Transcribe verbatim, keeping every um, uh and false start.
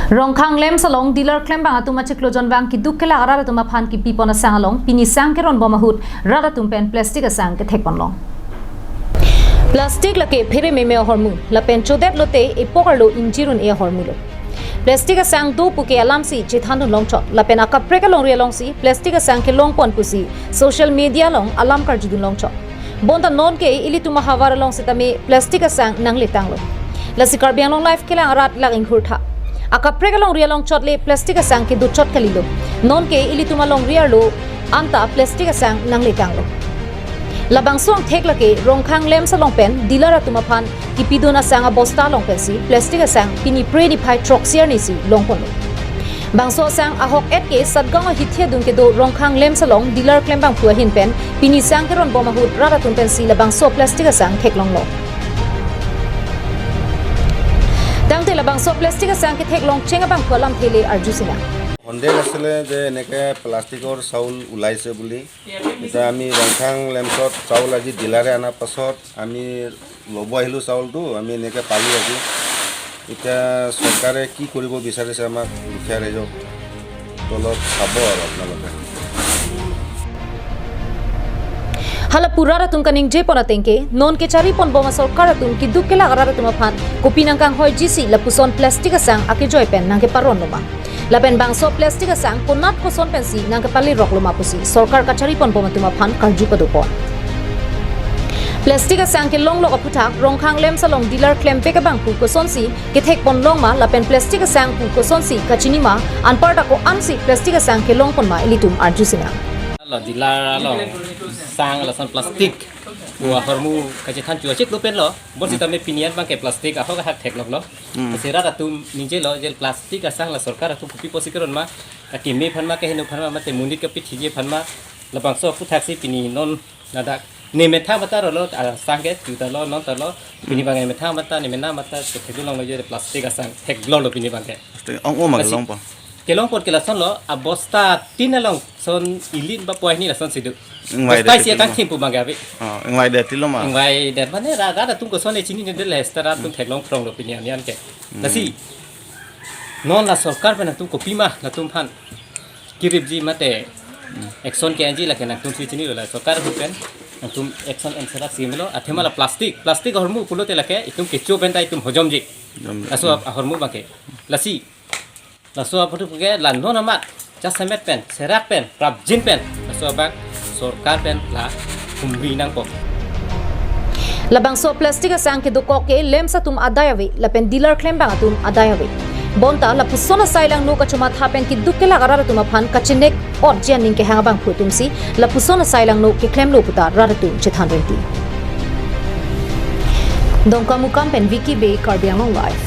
Rongkhang LAMPS along dealer klembang atum achiklo jonvang keduk kelak arat atum aphan kipipon asang along pini sang keron bom ahut rat atum pen plastic asang kethekpon long. Plastic lake phere meme ahormu, lapen chodet lote epok arlo ingjir un-e ahormu lo. Plastic asang do puke alamsi chethandun longchot, lapen akaprek alongri alongsi plastic asang kelongpon pusi social media along alam karjudun longchot. Bonta nonke ilitum ahavar along setame plastic asang nangletanglo. Lasi Karbi Anglong Live kelang arat lak inghur tha. Akaprek alongri alongchot le plastic asang kedochot kalilo. Nonke ilitum alongri arlo anta plastic asang nangletanglo. Labangso angthek lake Rongkhang LAMPS along pen dealer atum aphan kipidun asang abosta along pensi plastic asang pini Phre niphai throksi arnisi longponlo. Bangso asang ahok-et ke Satgaon ahithi adung kedo Rongkhang LAMPS along dealer klembangphu ahin pen pini sang keron bom ahut rat atum pensi labangso plastic asang theklonglo. Tangte labangso plastic asang ketheklong cheng abangphu alamthe le arju sinang. সন্দেহ আছিলে যে এনেকে প্লাষ্টিকৰ চাউল ওলাইছে বুলি। এতিয়া আমি ৰংখাং লেম্পছত চাউল আজি ডিলাৰে অনাৰ পাছত আমি ল'ব আহিলোঁ চাউলটো, আমি এনেকে পালোঁ আজি। এতিয়া চৰকাৰে কি কৰিব বিচাৰিছে আমাক দুখীয়া ৰাইজক, তলত চাব আৰু আপোনালোকে। Hala pu rat atum kaningjepon atengke, nonke charipon bom asorkar atum keduk kelak arat atum aphan kopi nangkanghoijisi lapuson plastic asang akejoi pen nangkeparonlo ma. Lapen bangso plastic asang konat koson pensi nangkepaleroklo ma pusi sorkar kacharipon bom atum aphan karju padopon. Plastic asang kelonglok aphuthak Rongkhang LAMPS along dealer klembek abangphu kosonsi kethekpon long ma lapen plastic asang pu kosonsi kachini ma, anparta ko-ansi plastic asang kelongpon ma ilitum arju sinang. Lo dealer lo sang lason plastic pu ahormu kachethan chu achiklo pen lo, bonsitame pini an abangke plastic ahok ahak thekloklo. Hmm. Lasi rat atum ningjelo je plastic asang la sorkar atum kopi pusi keron ma, akeme aphan ma, kaheno aphan ma, mate monit kapithiji aphan ma, labangso aphuthaksi pini non ladak ne methang mata rolo, asang ke juta lo, non ta lo, pini abangke methang mata, ne mena mata, so theklonglo je plastic asang theklonglo pini abangke. Plastic ong o ma lasi kelongpon. Kelongpon ke lasonlo, abosta tin along son ilin ba poi ni lasonsi do. Ingvai bosta det isi tilo akang ma. Thimpu abangke ave. Oh, ingvai det tilo ma. Ingvai det mane ra, rat atum koson e chinine det le seta rat atum theklong phronglo pini an anke. Hmm. Lasi non la sorkar pen nangtum kopima nangtum aphan kiripji mate action ke-enji lake nangtumsi chinilo, la sorkar ahut pen nangtum action en serak si melo, athema la plastic, plastic ahormu pulote lake itum kecho pen ta itum hojomji. Hojomji. Laso ahormu abangke. Lasi laso aphuthak ke la non amat jasemet pen, serak pen, prapjin pen, laso abang sorkar pen la humri nangpo. Labangso plastic asang kedokok ke LAMPS atum adai ave, lapen dealer klembang atum adai ave. Bonta lapuson asai langno kachomatha pen keduk kelak arat atum aphan kachenek otji aning kehang abangphu atumsi lapuson asai langno keklemlo puta rat atum chethan rinti. Dongkamukam pen Vicky Bey, Karbi Anglong Live.